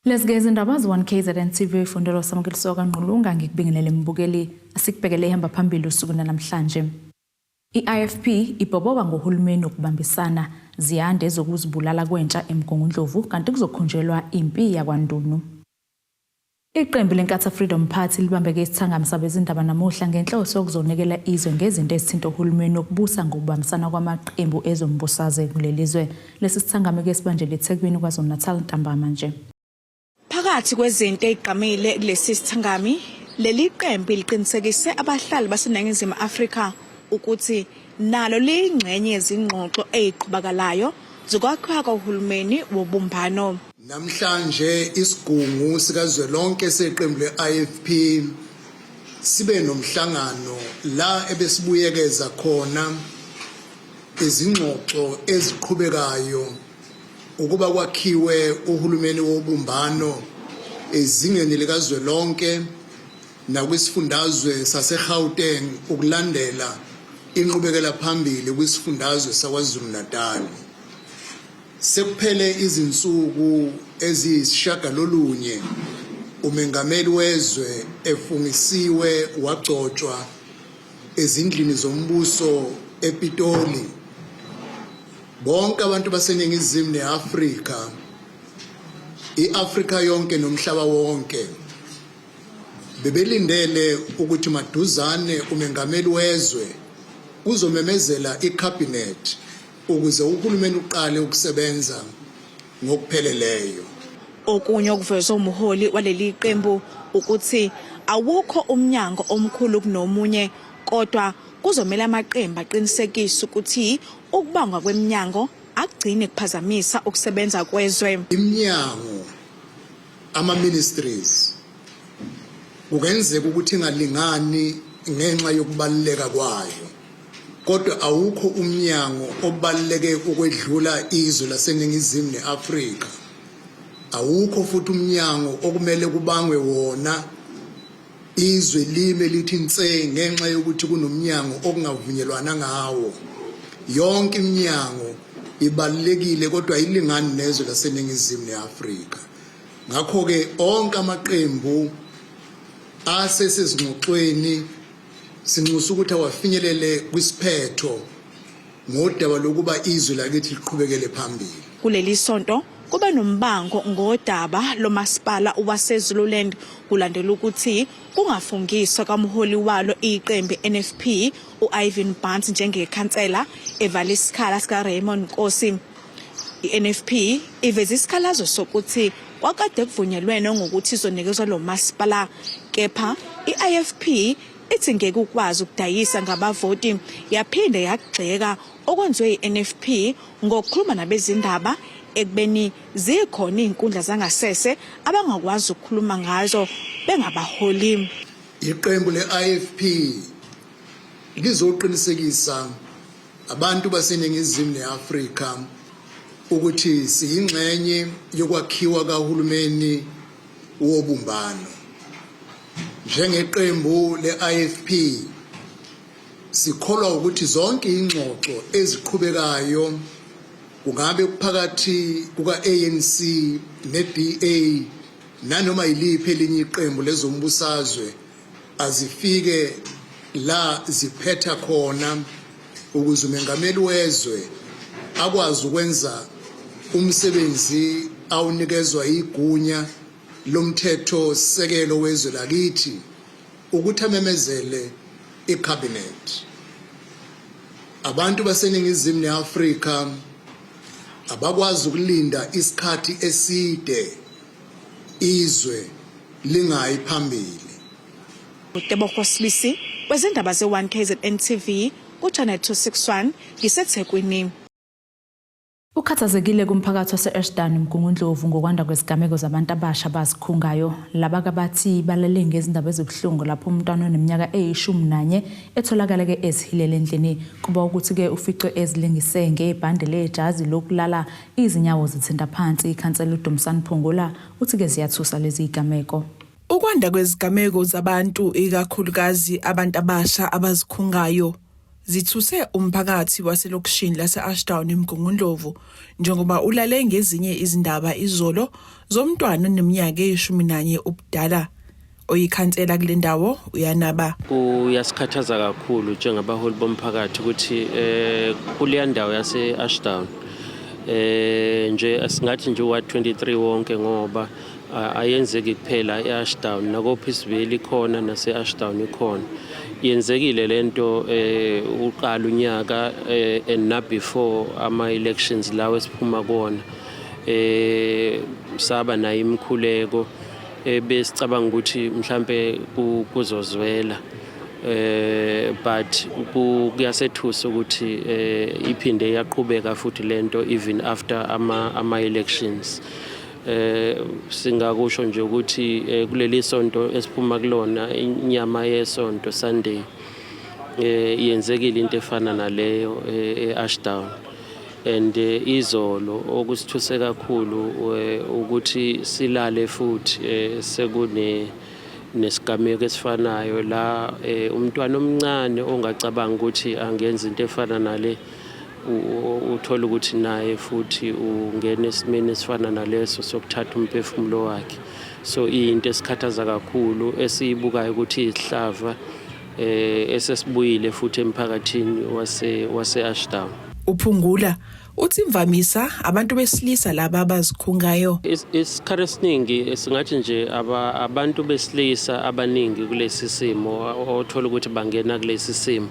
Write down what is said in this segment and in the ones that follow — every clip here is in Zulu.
Lezi-ke izindaba ze-1 KZN TV ifundelwa uSamukeliso kaNgqulunga ngikubingelele mbukeli asikubhekele ihamba phambili usuku namhlanje. I-IFP ibhoboka ngohulumeni ukubambisana ziyande ezokuzibulala kwentsha eMgungundlovu kanti kuzokhunjelwa impi yakwaNdunu. Iqembu leNkatha Freedom Party libambeke isithangami sabezindaba namuhla ngenhloso yokuzonikela izwe ngezinto ezithinta uhulumeni wokubusa ngokubambisana kwamaqembu ezombusazwe kuleli zwe. Lesi sithangami-ke sibanjelwe eThekwini KwaZulu-Natal ntambama nje. Phakathi kwezinto ezigqamile kulesi sithangami, leli qembu liqinisekise abahlali baseNingizimu Afrika ukuthi nalo liyingxenye yezingxoxo eziqhubakalayo zokwakhiwa kohulumeni wobumbano. Namhlanje isigungu sikazwelonke seqembu le-IFP sibe nomhlangano la ebesibuyekeza khona izingxoxo eziqhubekayo ukuba kwakhiwe uhulumeni wobumbano ezingeni likazwelonke nakwisifundazwe saseGauteng ukulandela inqubekela phambili kwisifundazwe saKwaZulu-Natal. Sekuphele izinsuku eziyisishagalolunye umengameli wezwe efungisiwe wagcotshwa ezindlini zombuso ePitoli. Bonke abantu baseNingizimu ne-Afrika, i-Afrika yonke nomhlaba wonke bebelindele ukuthi maduzane umengameli wezwe uzomemezela ikhabhinethi ukuze uhulumeni uqale ukusebenza ngokupheleleyo. Okunye okuvezwe umholi waleli qembu ukuthi awukho umnyango omkhulu kunomunye kodwa kuzomele amaqembu aqinisekise ukuthi ukubangwa kweminyango akugcini kuphazamisa ukusebenza kwezwe. Iminyango, ama-ministries, kungenzeka ukuthi ingalingani ngenxa yokubaluleka kwayo. Kodwa awukho umnyango obaluleke ukwedlula izwe laseNingizimu ne-Afrika. Awukho futhi umnyango okumele kubangwe wona izwe lime lithi nse ngenxa yokuthi kunomnyango okungavunyelwana ngawo. Yonke iminyango ibalulekile kodwa ayilingani nezwe laseNingizimu ne-Afrika. Ngakho-ke onke amaqembu asesezingxoxweni Sinxusa ukuthi awafinyelele kwisiphetho ngodaba lokuba izwe lakithi liqhubekele phambili. Kuleli sonto kube nombango ngodaba lomasipala waseZululand kulandela ukuthi kungafungiswa kamholi walo iqembu NFP u-Ivan Barnes njengekhansela evala isikhala sikaRaymond Nkosi. I-NFP iveze isikhalazo sokuthi kwakade kuvunyelwene ngokuthi izonikezwa lo masipala kepha i-IFP ithi ngeke ukwazi ukudayisa ngabavoti yaphinde yakugxeka okwenziwe i-NFP ngokukhuluma nabezindaba ekubeni zikhona izinkundla zangasese abangakwazi ukukhuluma ngazo bengabaholi. Iqembu le-IFP lizoqinisekisa Abantu baseNingizimu ne-Afrika ukuthi siyingxenye yokwakhiwa kahulumeni wobumbano. Njengeqembu le-IFP sikholwa ukuthi zonke ingxoxo eziqhubekayo kungabe kuphakathi kuka-ANC ne-DA nanoma yiliphi elinye iqembu lezombusazwe azifike la ziphetha khona ukuze umengameli wezwe akwazi ukwenza umsebenzi awunikezwa igunya lomthetho sekelo wezwe lakithi ukuthi amemezele icabinet. Abantu baseNingizimu neAfrika abakwazi ukulinda isikhathi eside izwe lingayi phambili. UTebogo Sibisi wezindaba ze-1 KZN TV ku-Channel 261 ngiseThekwini. Ukhathazekile kumphakathi wase-Ashdown eMgungundlovu ngokwanda kwezigameko zabantu abasha abazikhungayo. Laba kabathi balale ngezindaba ezibuhlungu lapho umntwana oneminyaka eyishumi nanye etholakale-ke ezihilele endlini. Kuba ukuthi-ke uficwe ezilengise ngebhande lejazi lokulala izinyawo zithinta phansi. Ikhansela uDumsani Phungula uthi-ke ziyathusa lezi zigameko. Ukwanda kwezigameko zabantu ikakhulukazi abantu abasha abazikhungayo. Zithuse umphakathi waselokishini lase-Ashdown eMgungundlovu njengoba ulale ngezinye izindaba izolo zomntwana oneminyaka eyi-11 ubudala. Oyikhansela kule ndawo uyanaba. Kuyasikhathaza kakhulu njengabaholi bomphakathi ukuthi kuleya ndawo yase-Ashdown nje asingathi nje wa 23 wonke, ngoba ayenzeki kuphela e-Ashdown, nako-Peaceville ikhona, nase-Ashdown ikhona. Yenzekile lento uqala unyaka and na before ama-elections lawo esiphuma kuwona. Saba nayo imikhuleko, besicabanga ukuthi mhlambe kuzozwela, but kuyasethusa ukuthi iphinde yaqhubeka futhi lento even after ama elections. Singakusho nje ukuthi kuleli sonto esiphuma kulona, inyama yesonto, Sunday, yenzekile into efana naleyo e-Ashdown. And izolo okusithuse kakhulu ukuthi silale futhi sekune nesigameko esifanayo la umntwana omncane ongacabanga ukuthi angenza into efana nale, uthola ukuthi naye futhi ungena esimeni esifana naleso sokuthatha umphefumulo wakhe. So iyinto esikhathaza kakhulu esiyibukayo ukuthi izihlava esesibuyile futhi emphakathini wase Ashdown. Uphungula uthi imvamisa abantu besilisa laba abazikhungayo. Isikhathi esiningi singathi nje abantu besilisa abaningi kulesi simo, othola ukuthi bangena kulesi simo,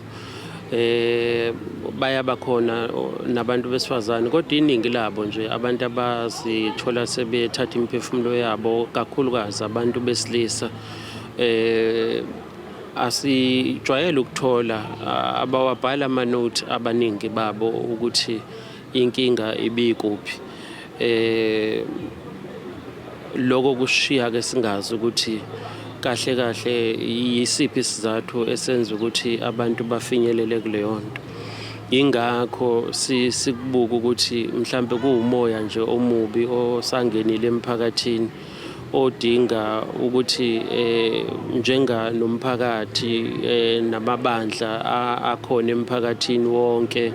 bayaba khona nabantu besifazane, kodwa iningi labo nje abantu abazithola sebethatha imiphefumulo yabo kakhulukazi abantu besilisa. Asijwayele ukuthola abawabhala ama-note abaningi babo ukuthi inkinga ibikuphi. Lokho kushiya ke singazi ukuthi kahle kahle yisiphi isizathu esenza ukuthi abantu bafinyelele kuleyo nto. Ingakho sikubuka ukuthi mhlambe kuwumoya nje omubi osangenile emphakathini, odinga ukuthi njenga nomphakathi namabandla akhona emphakathini wonke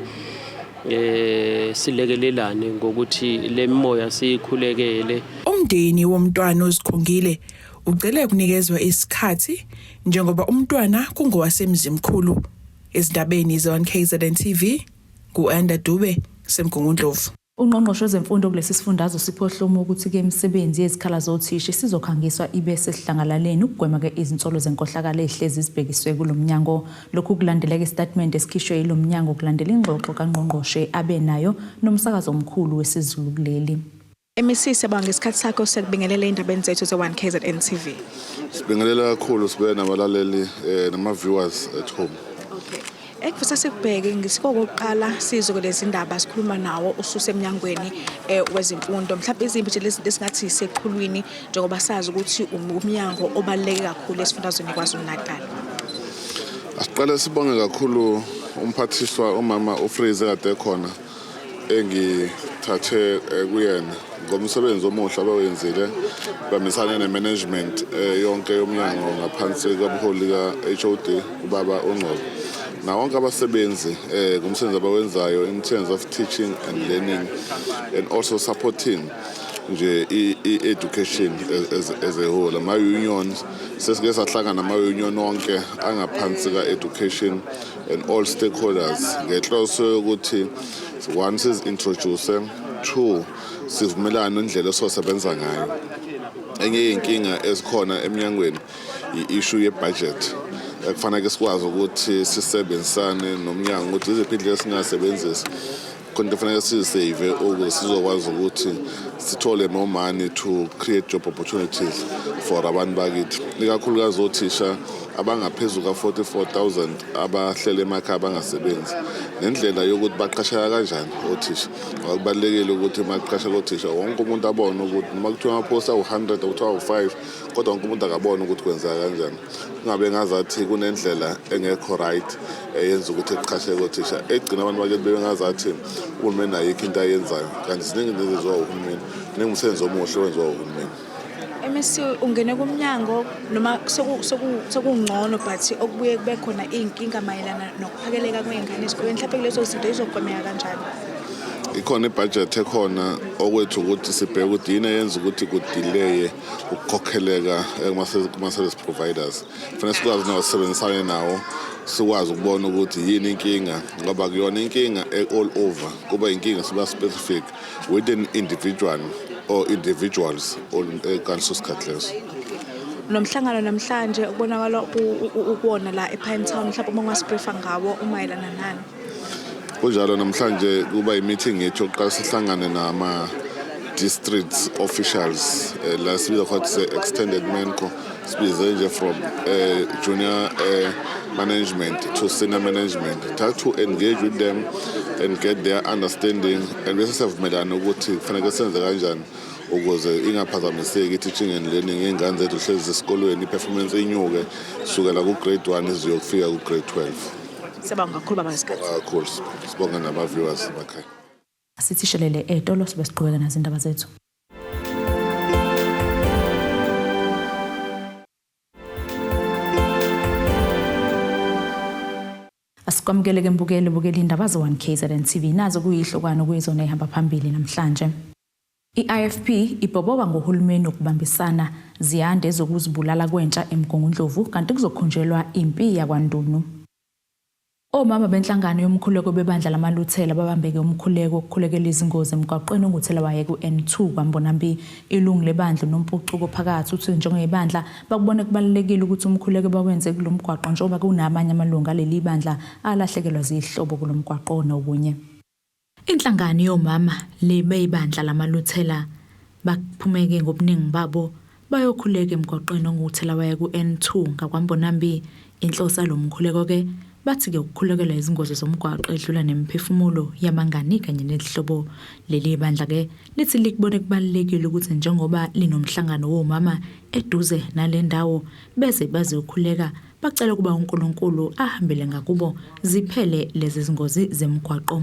silekelelane ngokuthi le mimoya siyikhulekele. Umndeni womntwana ozikhungile ucele ukunikezwa isikhathi njengoba umntwana kungowasemzimkhulu. Ezindabeni ze-1 KZN TV, ngu-Anda Dube seMgungundlovu. Ungqongqoshe wezemfundo kulesi sifundazwe Sipho Hlomu ukuthi-ke imisebenzi yezikhala zothisha isizokhangiswa ibe sesidlangalaleni ukugwema-ke izinsolo zenkohlakalo ey'hlezi zibhekiswe kulo mnyango. Lokhu kulandeleka isitatimende esikhishwe yilo mnyango kulandela ingxoxo kangqongqoshe abe nayo nomsakazo omkhulu wesiZulu kuleli. MEC, siyabonga ngesikhathi sakho, siyakubingelela endabeni zethu ze-1 KZN TV. Sibingelela kakhulu, sibe nabalaleli nama-viewers at home. Okay. Ekufisa sikubheke ngisikokuqala sizwe kulezi ndaba sikhuluma nawo ususemnyangweni wezemfundo. Mhlawumbe izimpi nje lezi esingathi iseqhulwini njengoba sazi ukuthi umnyango obaluleke kakhulu esifundazweni KwaZulu Natal. Asiqale sibonge kakhulu umphathiswa umama uFraser kade khona engithathe kuyena ngomsebenzi omuhle abawenzile bambisane ne-management yonke yomnyango ngaphansi kobuholi ka-HOD ubaba uNgcobo na wonke abasebenzi ngomsebenzi abawenzayo in terms of teaching and learning and also supporting nje i-education as a whole. Ama-unions, sesike sahlangana ama-union wonke angaphansi ka-education and all stakeholders ngenhloso yokuthi, one, sizi-introduce, two, sivumelane indlela esizosebenza ngayo. Enye yey'nkinga ezikhona eminyangweni i-issue ye-budget, ekufanele sikwazi ukuthi sisebenzisane nomnyango ukuthi iziphi indlela esingasebenzisa khona into kufanele sizi-save ukuze sizokwazi ukuthi sithole more money to create job opportunities for abantu bakithi, ikakhulukazi othisha abangaphezu ka-44,000 abahlele emakhaya abangasebenzi, nendlela yokuthi baqasheka kanjani othisha, ngoba kubalulekile ukuthi uma kuqasheka othisha wonke umuntu abone ukuthi noma kuthiwa amaphosi awu-100, kuthiwa awu-5, kodwa wonke umuntu akabone ukuthi kwenzeka kanjani, kungabe ngazathi kunendlela engekho right eyenza ukuthi kuqasheke othisha, egcina abantu bakithi bebengazathi uhulumeni ayikho into ayenzayo, kanti ziningi izinto ezenziwa uhulumeni, kuningi umsebenzi omuhle owenziwa uhulumeni. MEC ungene kumnyango noma sekungcono but okubuye kube khona iy'nkinga mayelana nokuphakeleka kwey'ngane esikoleni, mhlawumbe kulezo zinto izogwemeka kanjani? Ikhona ibhajethi ekhona. Okwethu ukuthi sibheke ukuthi yini eyenza ukuthi ku-delay-e ukukhokheleka kuma-service providers. Kufanele sikwazi nawo sisebenzisane nawo, sikwazi ukubona ukuthi yini inkinga, ngoba kuyona inkinga e-all over, kuba inkinga siba specific within individual or individuals ngaleso sikhathi leso. Nomhlangano namhlanje ukubonakala ukuwona la ePinetown, mhlawumbe uma ungasi-briefa ngawo umayelana nani? Kunjalo, namhlanje kuba i-meeting yethu yokuqala sihlangane nama-district officials, la sibiza khona se-extended manco. Sibize nje from junior management to senior management, try to engage with them and get their understanding, and bese siyavumelana ukuthi kufanele senze kanjani ukuze ingaphazamiseki i-teaching and learning, iy'ngane zethu hlezi esikolweni, i-performance inyuke sukela ku-grade 1 iziyokufika ku-grade 12. Siyabonga kakhulu baba ngesikhathi. Kakhulu, sibonga nama-viewers emakhaya. Asithi shelele etolo sibe siqhubeka nazo indaba zethu. Asikwamukele ke mbukeli, bukela indaba ze-1 KZN TV, nazo kuyihlokwana kuyizona ehamba phambili namhlanje. I-IFP ibhoboka ngohulumeni ukubambisana, ziyande zokuzibulala kwentsha eMgungundlovu, kanti kuzokhunjelwa impi yakwaNdunu. Omama benhlangano yomkhuleko bebandla lamaLuthela babambeke umkhuleko wokukhulekela izingozi emgwaqweni onguthelawayeka u-N2 kwaMbonambi. Ilungu lebandla uNompucuko Phakathi uthi njengebandla bakubone kubalulekile ukuthi umkhuleko bawenze kulo mgwaqo njengoba kunamanye amalungu aleli bandla alahlekelwa zihlobo kulo mgwaqo nokunye. Inhlangano yomama le beyibandla lamaLuthela baphumeke ngobuningi babo bayokhuleka emgwaqweni onguthelawayeka u-N2 ngaKwaMbonambi. Inhloso yalo mkhuleko-ke bathi-ke ukukhulekela izingozi zomgwaqo edlula nemiphefumulo yabangani kanye nezihlobo. Leli bandla-ke lithi likubone kubalulekile ukuthi njengoba linomhlangano womama eduze nale ndawo beze bazokhuleka, bacela ukuba uNkulunkulu ahambele ngakubo ziphele lezi zingozi zemigwaqo.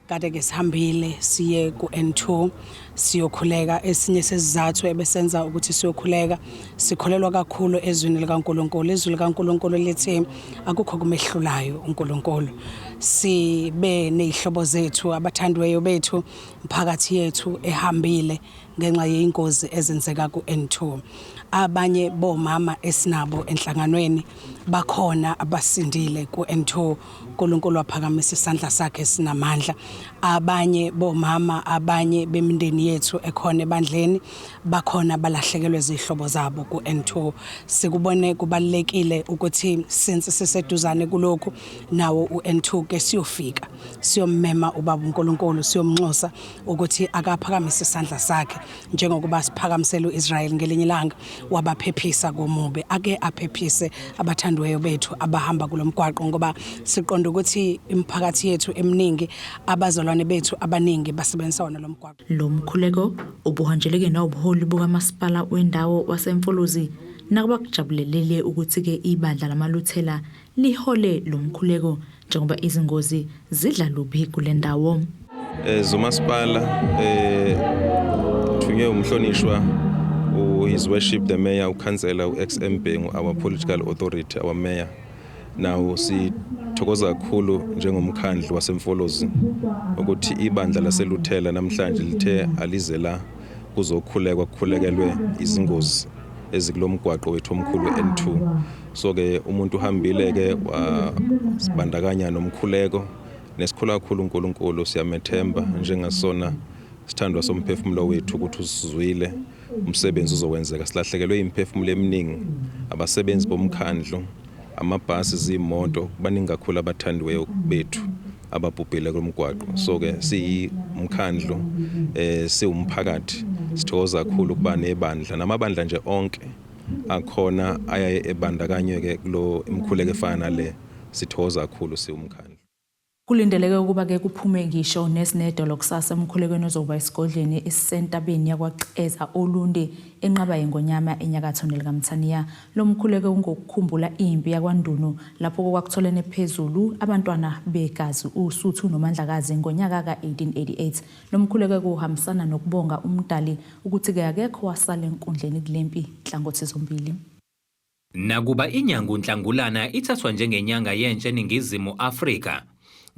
Kade ke sihambile siye ku-N2 siyokhuleka. Esinye sesizathu ebesenza ukuthi siyokhuleka, sikholelwa kakhulu ezwini likaNkulunkulu. Izwi likaNkulunkulu lithi akukho kumehlulayo uNkulunkulu. Sibe nezihlobo zethu, abathandiweyo bethu, imphakathi yethu ehambile ngenxa yeingozi ezenzeka ku-N2. Abanye bomama esinabo enhlanganweni bakhona abasindile ku-N2, uNkulunkulu waphakamisa isandla sakhe sinamandla. Abanye bomama, abanye bemindeni yethu ekhona ebandleni bakhona balahlekelwe zihlobo zabo ku-N2. Sikubone kubalulekile ukuthi since siseduzane kulokhu nawo u-N2 ke siyofika siyommema ubaba uNkulunkulu, siyomnxusa ukuthi akaphakamise isandla sakhe njengokuba siphakamisela uIsrael ngelinye ilanga wabaphephisa komubi, ake aphephise abathandiweyo bethu abahamba kulomgwaqo, ngoba siqonda ukuthi imiphakathi yethu eminingi, abazalwane bethu abaningi basebenzisa wona lomgwaqo. Lo mkhuleko ubuhanjeleke nobuholi bukamasipala wendawo waseMfolozi, nakuba kujabulelele ukuthi-ke ibandla lamaLuthela lihole lo mkhuleko njengoba izingozi zidla lubi kule ndawo. Zumasipala thunye umhlonishwa His Worship the Mayor, ukhansela uXM Bhengu, our political authority, our mayor. Now sithokoza kakhulu njengomkhandlu waseMfolozi ukuthi ibandla laseLuthela namhlanje lithe alize la kuzokhulekwa, kukhulekelwe izingozi ezikulomgwaqo wethu omkhulu N2. So ke umuntu uhambile ke wasibandakanya nomkhuleko, nesikhula kakhulu uNkulunkulu, siyamethemba njengasona sithandwa somphefumulo wethu ukuthi usizwile, umsebenzi uzokwenzeka. Silahlekelwe imiphefumulo eminingi, abasebenzi bomkhandlu, amabhasi, zimoto, baningi kakhulu abathandiweyo bethu ababhubhile kulomgwaqo. So ke siyimkhandlu, siwumphakathi, sithokoza kakhulu ukuba nebandla namabandla nje onke akhona ayaye ebandakanywe ke kulo imkhuleko efana nale. Sithokoza kakhulu siwumkhandlu. Kulindeleke ukuba-ke kuphume ngisho nesinedolo kusasa emkhulekweni ozokuba esigodlweni esisentabeni yakwaCeza Olundi enqaba yengonyama enyakatho nelikaMthaniya. Lo mkhuleko ungokukhumbula impi yakwaNdunu lapho kwakutholene phezulu abantwana begazi uSuthu noMandlakazi ngonyaka ka-1888. Lo mkhuleko kuhambisana nokubonga uMdali ukuthi-ke akekho wasala enkundleni kule mpi nhlangothi zombili. Nakuba inyanga uNhlangulana ithathwa njengenyanga yentsha eNingizimu Afrika,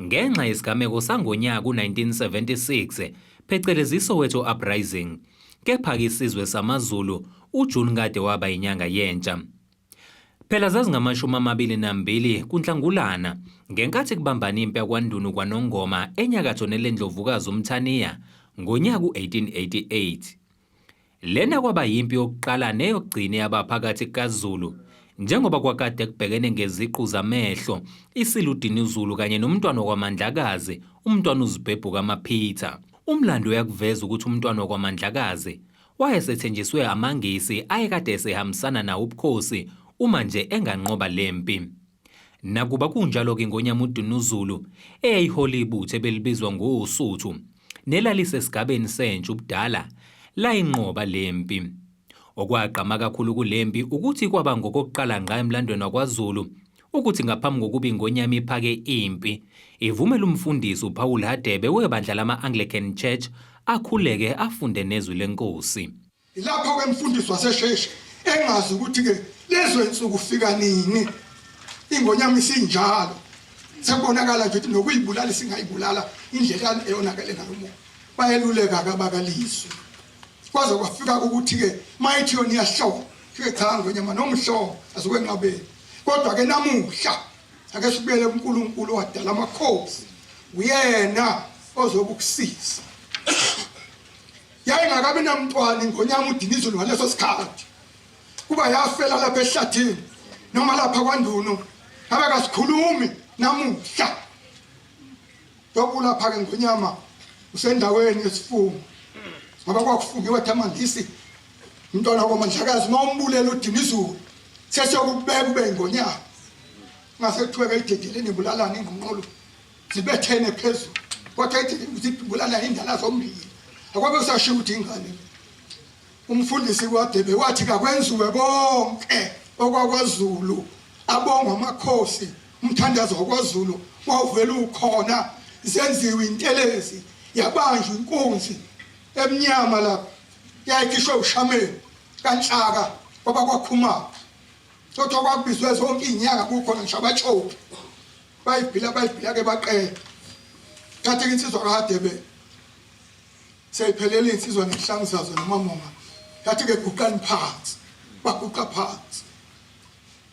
ngenxa yesigameko sangonyaka u-1976, phecelezi iSoweto Uprising, kepha-ke isizwe samaZulu uJuni kade waba inyanga yentsha. Phela zazingamashumi amabili nambili kuNhlangulana ngenkathi kubambana impi yakwaNdunu kwaNongoma enyakatho neleNdlovukazi uMthaniya ngonyaka u-1888. Lena kwaba yimpi yokuqala neyokugcina eyaba phakathi kukaZulu njengoba kwakade kubhekene ngeziqu zamehlo iSilo uDinuzulu kanye noMntwana wakwaMandlakazi uMntwana uZibhebhu kaMaphitha. Umlando uyakuveza ukuthi uMntwana wakwaMandlakazi wayesethenjiswe amaNgisi ayekade esehambisana nawo ubukhosi uma nje enganqoba le mpi. Nakuba kunjalo-ke iNgonyama uDinuzulu eyayihola ibutho ebelibizwa ngoSuthu nelalisesigabeni sentsha ubudala layinqoba le mpi. Okwagqama kakhulu kule mpi ukuthi kwaba ngokokuqala ngqa emlandweni wakwaZulu ukuthi ngaphambi kokuba iNgonyama iphake impi ivumele umfundisi uPaul Hadebe webandla lama-Anglican Church akhuleke afunde nezwi lenkosi. Yilapho-ke mfundisi waseSheshi engazi ukuthi-ke lezo insuku fika nini ingonyama isinjalo sekubonakala nje ukuthi nokuyibulala isingayibulala indlela eyonakele ngayo umoya bayeluleka-ke abakalizwi kwaze kwafika ukuthi-ke mayithi yona iyahloba fike cha ngonyama nomhlobo azukwenqabeni kodwa-ke namuhla ake sibuyele kuNkulunkulu owadala amakhosi uyena ozokukusiza Yayingakabi namntwana ingonyama uDinizulu ngaleso sikhathi. Kuba yafela lapha ehlathini noma lapha kwaNduno ngabe kasikhulumi namuhla. Yokulapha ke ngonyama usendaweni yesifungo. Ngoba kwakufungiwe athi amaNgisi umntwana kwaMandlakazi uma umbulela uDinizulu sesiyokubeka ube ingonyama. Ngase kuthiwe ke idedeleni bulalani ingqonqolo zibethene phezulu kodwa zibulala indala zombili akwabe usashiya ukuthi ingane umfundisi kwadebe wathi kakwenziwe konke okwakwaZulu abongwa amakhosi umthandazo wakwaZulu wawuvela ukhona zenziwe intelezi yabanjwa inkunzi emnyama lapha yayikhishwe ushameni kanhlaka kwaba kwakhumalo kodwa kwakubizwe zonke izinyanga kukhona ngisho abatshopi bayibhila bayibhila ke baqeda thathe insizwa kaHadebe seyiphelele insizwa nehlangu zazo nomamonga yathi ke guqani phansi baguqa phansi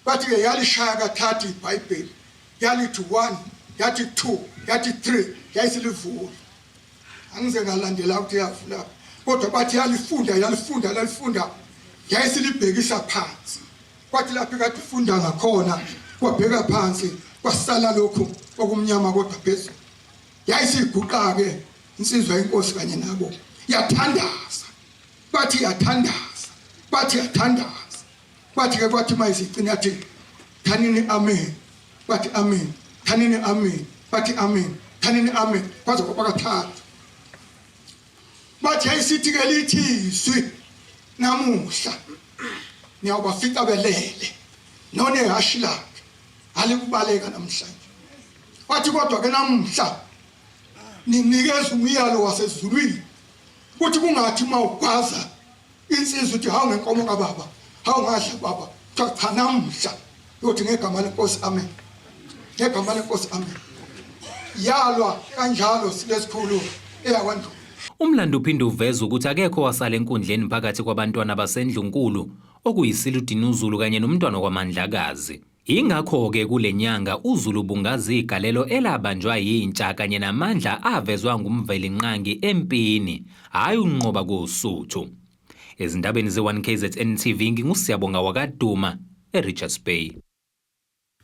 bathi ke yalishaya kathathu iBhayibheli yalithi 1 yathi 2 yathi 3 yayisilivula angize ngalandela ukuthi yavula kodwa bathi yalifunda yalifunda yalifunda yayisilibhekisa phansi Kwathi lapho ikade ifunda ngakhona kwabheka phansi kwasala lokhu okumnyama kodwa phezulu. Yayisiguqa-ke insizwa inkosi kanye nabo yathandaza. Bathi yathandaza, bathi yathandaza. Kwathi-ke kwathi uma isigcina yathi thanini amen, bathi amen, thanini amen, bathi amen, thanini amen, kwaze kwaba kathathu. Bathi yayisithi-ke lithi izwi namuhla niyawubafica belele nonehhashi lakhe alikubaleka namhlanje wathi kodwa ke namuhla ninikeza umyalo wasezulwini ukuthi kungathi uma ugwaza insizwa uthi hawu ngenkomo kababa hawu ngadla baba kuthiwa cha namuhla yothi ngegama lenkosi amen ngegama lenkosi amen yalwa kanjalo silesikhulu eyakwandulo Umlando uphinde uveze ukuthi akekho owasala enkundleni phakathi kwabantwana baseNdlunkulu, okuyiSilo uDinuzulu kanye noMntwana kwaMandlakazi. Yingakho-ke kule nyanga uZulu ubungaza igalelo elabanjwa yintsha kanye namandla avezwa nguMvelinqangi empini, hhayi ukunqoba koSuthu. Ezindabeni ze-1 KZN TV nginguSiyabonga wakaDuma, eRichards Bay.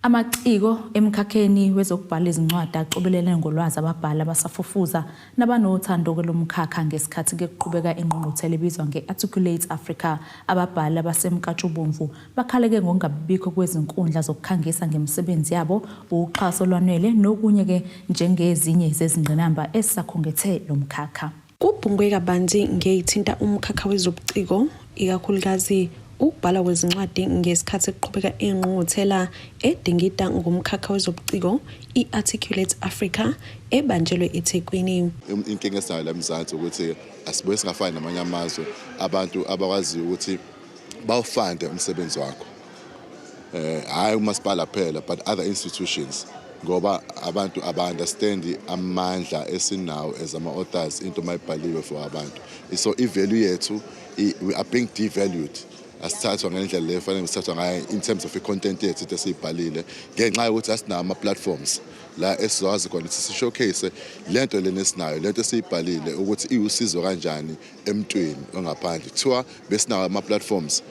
Amaciko emkhakheni wezokubhala izincwadi acobelelene ngolwazi ababhali abasafufuza nabanothando kwelomkhakha ngesikhathi ke kuqhubeka ingqungquthela ebizwa nge-Articulate Africa. Ababhali abasemkantshubomvu bakhaleke ngokungabibikho kwezinkundla zokukhangisa ngemisebenzi yabo, uxhaso olwanele nokunye-ke njengezinye zezingqinamba ezisakhungethe lo mkhakha. Kubhungwe kabanzi ngeyithinta umkhakha wezobuciko, ikakhulukazi ukubhalwa kwezincwadi ngesikhathi kuqhubeka ingqungquthela edingida ngomkhakha wezobuciko i-Articulate Africa ebanjelwe eThekwini. Inkinga esinayo la eMzansi ukuthi asibuye singafani namanye amazwe, abantu abakwaziyo ukuthi bawufande umsebenzi wakho, hhayi umasipala kuphela but other institutions, ngoba abantu aba-understandi amandla esinawo as ama-authors. Into mayibhaliwe for abantu, so i-value yethu, we are being devalued. Asithathwa ngendlela le fanele sithathwa ngayo in terms of i-content yethu, into esiyibhalile, ngenxa yokuthi asinawo ama-platforms la esizokwazi khona ukuthi si-showcase lento lena esinayo, lento esiyibhalile, ukuthi iwusizo kanjani emntwini ongaphandle. Kuthiwa besinawo ama-platforms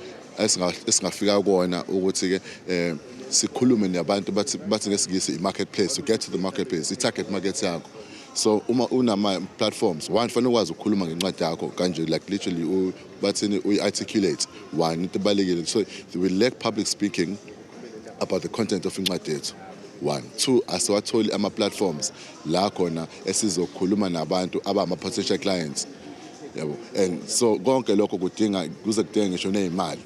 esingafika kuwona ukuthi-ke sikhulume nabantu, bathi ngesingisi i-marketplace, to get to the marketplace, i-target market yakho. So uma unama-platforms, one, fanele ukwazi ukukhuluma ngencwadi yakho kanje, like literally bathini, uyi-articulate, one, into ebalulekile. So we lack public speaking about the content of incwadi yethu, one. Two, asiwatholi ama-platforms la khona esizokhuluma nabantu abama-potential clients, yabo. And so konke lokho kudinga, kuze kudinge ngisho ney'mali.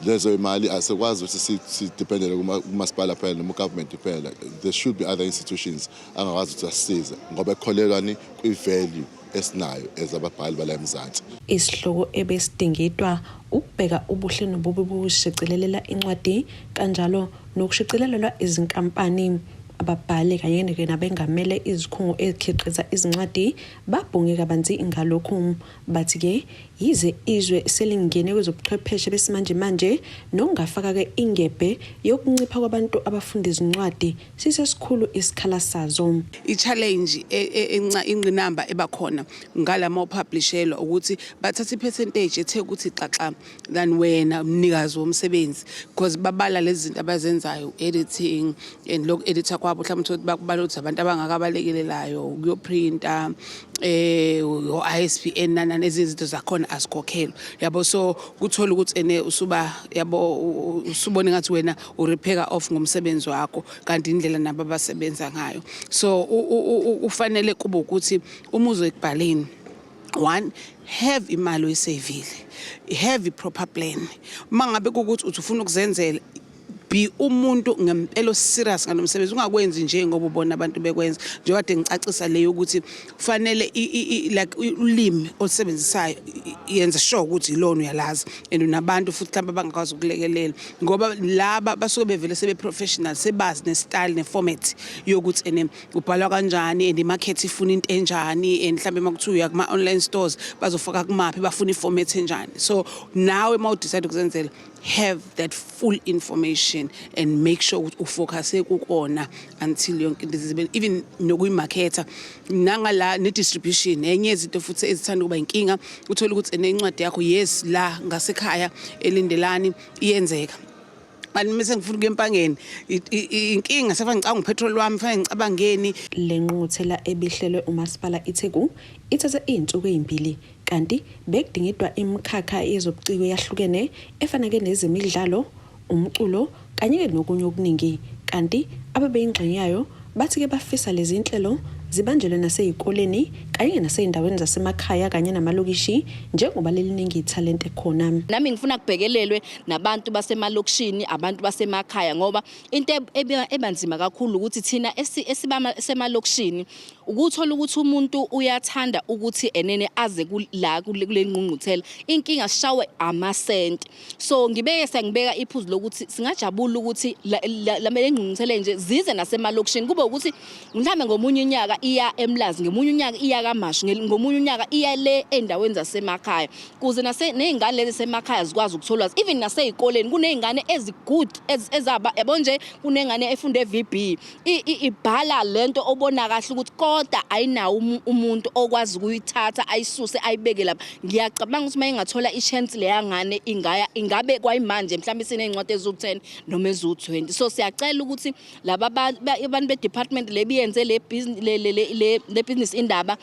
Lezo imali asikwazi ukuthi sidependele kumasipala phela noma u-government kuphela. There should be other institutions angakwazi ukuthi asisize ngoba ekholelwani kwi-value esinayo as ababhali bala eMzansi. Isihloko ebesidingidwa ukubheka ubuhle nobubi bokushicilelela incwadi kanjalo nokushicilelelwa izinkampani. Ababhali kanye nabengamele izikhungo ezikhiqiza izincwadi babhunge kabanzi ngalokhu. Bathi-ke yize izwe selingene kwezobuchwepheshe besimanjemanje nokungafaka-ke ingebhe yokuncipha kwabantu abafunda izincwadi, sisesikhulu isikhala sazo. I-challenge, ingqinamba ebakhona ngalama upublishelwa ukuthi bathatha i-percentage ethe ukuthi xaxa than wena mnikazi womsebenzi, because babala lezi zinto abazenzayo, editing and lokhu editha kwabo, mhlawumbe uthole ukuthi bakubala ukuthi abantu abangakabalekelelayo, ukuyoprinta, o-ISBN nanani, ezinye izinto zakhona azikhokhelwa, yabo. So kuthola ukuthi ene usuba, yabo, usubona ngathi wena uripheka off ngomsebenzi wakho, kanti indlela nabo abasebenza ngayo. So ufanele kube ukuthi uma uzoyikubhaleni, one, have imali oyisavile, have a proper plan. Uma ngabe kukuthi uthi ufuna ukuzenzela, be umuntu ngempela serious ngalo msebenzi, ungakwenzi nje ngoba ubona abantu bekwenza. Njengoba kade ngicacisa leyo ukuthi kufanele like ulimi olusebenzisayo, yenza sure ukuthi ilona uyalazi and unabantu futhi mhlawumbe abangakwazi ukulekelela, ngoba laba basuke bevele sebe-professional, sebazi ne-style ne-format yokuthi ene ubhalwa kanjani and i-market ifuna into enjani, and mhlawumbe uma kuthiwa uya kuma-online stores bazofaka kumaphi, bafuna i-format enjani. So nawe uma udecide ukuzenzela, have that full information and make sure ukuthi ufocuse kukona until yonke into izibe, even nokuyimaketha nangala ne-distribution. Enye yezinto futhi ezithanda ukuba inkinga, uthole ukuthi ene incwadi yakho, yes, la ngasekhaya eLindelani iyenzeka, kanti mase ngifuna ukuya eMpangeni inkinga, sefane ngicabanga upetrol wami, fanele ngicabangeni. Le ngqungquthela ebihlelwe umasipala iTheku ithathe iy'nsuku ey'mbili, kanti bekudingidwa imikhakha yezobuciko eyahlukene efana-ke nezemidlalo, umculo kanye-ke nokunye okuningi. Kanti abebeyingxenye yayo bathi-ke bafisa lezi nhlelo zibanjelwe nasey'koleni kanye nasey'ndaweni zasemakhaya kanye namalokishi, njengoba leliningi ithalente khona. Nami ngifuna kubhekelelwe nabantu basemalokishini, abantu basemakhaya, ngoba into ebanzima kakhulu ukuthi thina esibasemalokishini ukuthola ukuthi umuntu uyathanda ukuthi enene aze la kule ngqungquthela, inkinga sishawe amasenti. So ngibeke sengibeka iphuzu lokuthi singajabula ukuthi la ngqungquthela nje zize nasemalokishini, kube ukuthi mhlawumbe ngomunye unyaka iya eMlazi, ngomunye unyaka iya KaMashu, ngomunye unyaka iya le ey'ndaweni zasemakhaya, kuze ney'ngane lezi zasemakhaya zikwazi ukuthola ulwazi. Even nasey'koleni kuney'ngane ezi-good ezaba, yabo nje, kunengane efunde e-VB ibhala lento obona kahle ukuthi kodwa Ishoda ayinawo umuntu okwazi ukuyithatha ayisuse ayibeke lapha. Ngiyacabanga ukuthi uma ingathola i-chance leya ngane ingaya ingabe kwayimanje mhlawumbe sinezincwadi eziwu-10 noma eziwu-20. So siyacela ukuthi laba abantu be-department le biyenze le le business indaba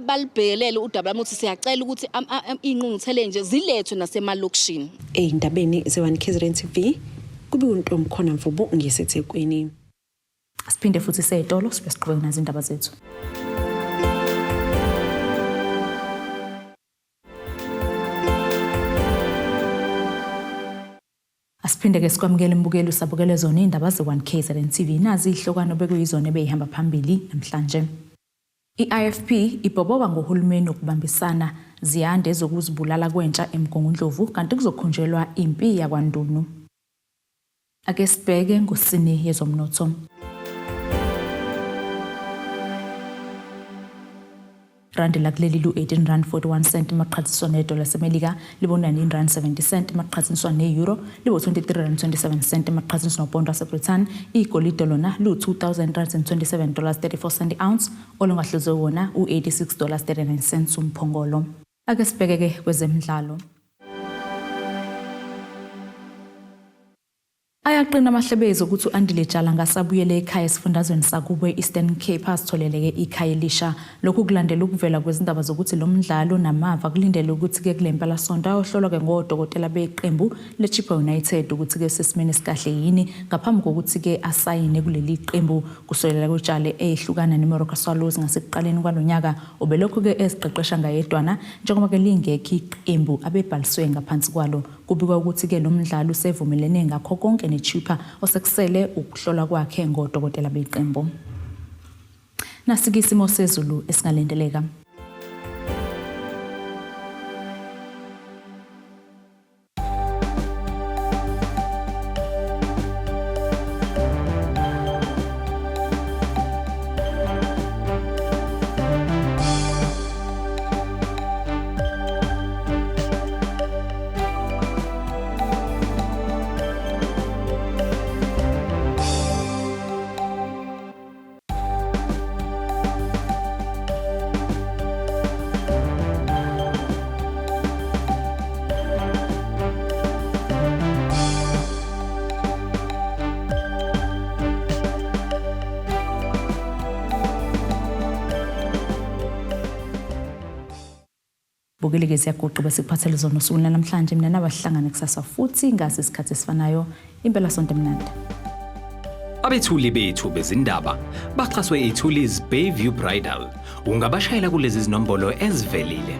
balibhekelele udaba lami ukuthi siyacela ukuthi iy'ngqungquthela nje zilethwe nasemalokishini. Ey'ndabeni ze-1 KZN TV kube uNtomkhona Mvubu ngiseThekwini. Siphinde futhi seyitolo sibe siqhubeke nazo indaba zethu. Asiphinde ke sikwamukele mbukeli usabukele zona indaba ze-1 KZN TV. Nazi izihlokwana bekuyizona ebeyihamba phambili namhlanje. I-IFP ibhoboka ngohulumeni ukubambisana ziyande zokuzibulala kwentsha eMgungundlovu kanti kuzokhunjelwa impi yakwaNdunu. Ake sibheke ngosini yezomnotho. Randi lakuleli lu-18 rand 41 cent maqhathiswa nedola lasemelika libo 19 rand 70 cent maqhathaniswa ne-euro libo 23 rand 27 cent maqhathaniswa nopondo waseBrithani. Igolide lona lu-2327 dollars 34 cent ounce, olungahluzwe wona u-86 dollars 39 cents umphongolo. Ake sibheke-ke kwezemidlalo. Ayaqina amahlebezi ukuthi u-Andile Jala ngasabuyele ekhaya esifundazweni sakubo e-Eastern Cape asitholeleke ikhaya elisha. Lokhu kulandela ukuvela kwezindaba zokuthi lo mdlalo namava kulindele ukuthi-ke kule mpelasonto ayohlolwa-ke ngodokotela beqembu le-Chippa United ukuthi-ke sesimeni esikahle yini ngaphambi kokuthi-ke asayine kuleli qembu. Kusukela kutshale ehlukana neMoroka Swallows ngasekuqaleni kwalo nyaka ubelokhu-ke eziqeqesha ngayedwana njengoba-ke lingekho iqembu abebhaliswe ngaphansi kwalo. Kubikwa ukuthi-ke lo mdlalo usevumelene ngakho konke neChippa, osekusele ukuhlolwa kwakhe ngodokotela beqembu. Nasike isimo sezulu esingalindeleka. Bukele-ke siyaguqa besikuphathele zona usuku namhlanje. Mina nabahlangane kusasa futhi ngasi isikhathi esifanayo. Impela sonto emnandi. Abethuli bethu bezindaba baxhaswe iThulis Bayview Bridal. Ungabashayela kulezi zinombolo ezivelile.